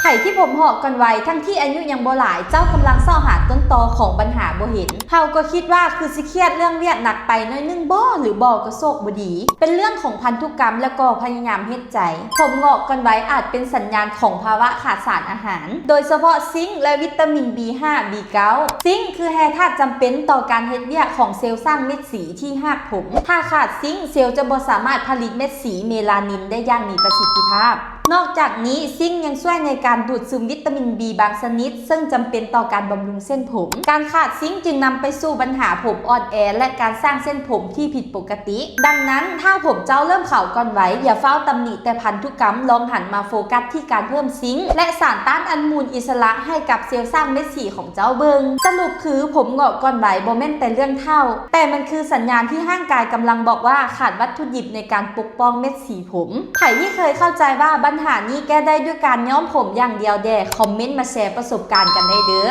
ໃຜທີ່ຜົມຫງອກກ່ອນໄວ ທັງທີ່ອາຍຸຍັງບໍ່ຫຼາຍ ເຈົ້າກຳລັງຊອກຫາຕົ້ນຕໍຂອງບັນຫາບໍ່ເຫັນ. ເຮົາກໍຄິດວ່າຄືຊິຄຽດເລື່ອງວຽກໜັກໄປໜ້ອຍໜຶ່ງບໍ ຫຼືບໍ່ກໍໂຊກບໍ່ດີ. ເປັນເລື່ອງຂອງພັນທຸກກຳ ແລ້ວກໍພະຍາຍາມເຮັດໃຈ. ຜົມຫງອກກ່ອນໄວອາດເປັນສັນຍານຂອງພາວະຂາດສານອາຫານ ໂດຍສະເພາະຊິງ ແລະ ວິຕາມິນ ບີຫ້າ ບີເກົ້າ. ຊິງຄືແຮ່ທາດຈຳເປັນຕໍ່ການເຮັດວຽກຂອງເຊວສ້າງເມັດສີທີ່ຮາກຜົມ. ຖ້າຂາດຊິງ, ເຊວຈະບໍ່ສາມາດຜະລິດເມັດສີເມລານິນໄດ້ຢ່າງມີປະສິດທິພາບ. ນອກຈາກນີ້, ຊິງຍັງຊ່ວຍໃນການດູດຊຶມວິຕາມິນ ບີ ບາງຊະນິດ, ເຊິ່ງຈຳເປັນຕໍ່ການບຳລຸງເສັ້ນຜົມ. ການຂາດຊິງຈຶ່ງນຳໄປສູ່ບັນຫາຜົມອ່ອນແອ ແລະ ການສ້າງເສັ້ນຜົມທີ່ຜິດປົກກະຕິ. ດັ່ງນັ້ນ, ຖ້າຜົມເຈົ້າເລີ່ມຂາວກ່ອນໄວ, ຢ່າຟ້າວຕຳໜິແຕ່ພັນທຸກກຳ, ລອງຫັນມາໂຟກັສທີ່ການເພີ່ມຊິງ ແລະ ສານຕ້ານອະນຸມູນອິດສະຫຼະໃຫ້ກັບເຊວສ້າງເມັດສີຂອງເຈົ້າເບິ່ງ. ສະຫຼຸບຄື, ຜົມຫງອກກ່ອນໄວບໍ່ແມ່ນແຕ່ເລື່ອງເຖົ້າ, ແຕ່ມັນຄືສັນຍານທີ່ຮ່າງກາຍກຳລັງບອກວ່າຂາດວັດຖຸດິບໃນການປົກປ້ອງເມັດສີຜົມ. ໃຜທີ່ເຄີຍເຂົ້າໃຈວ່າບັນຫານີ້ແກ້ໄດ້ດ້ວຍການຍ້ອມຜົມຢ່າງດຽວແດ່, ຄອມເມັນມາແຊປະສົບການກັນໄດ້ເດີ້.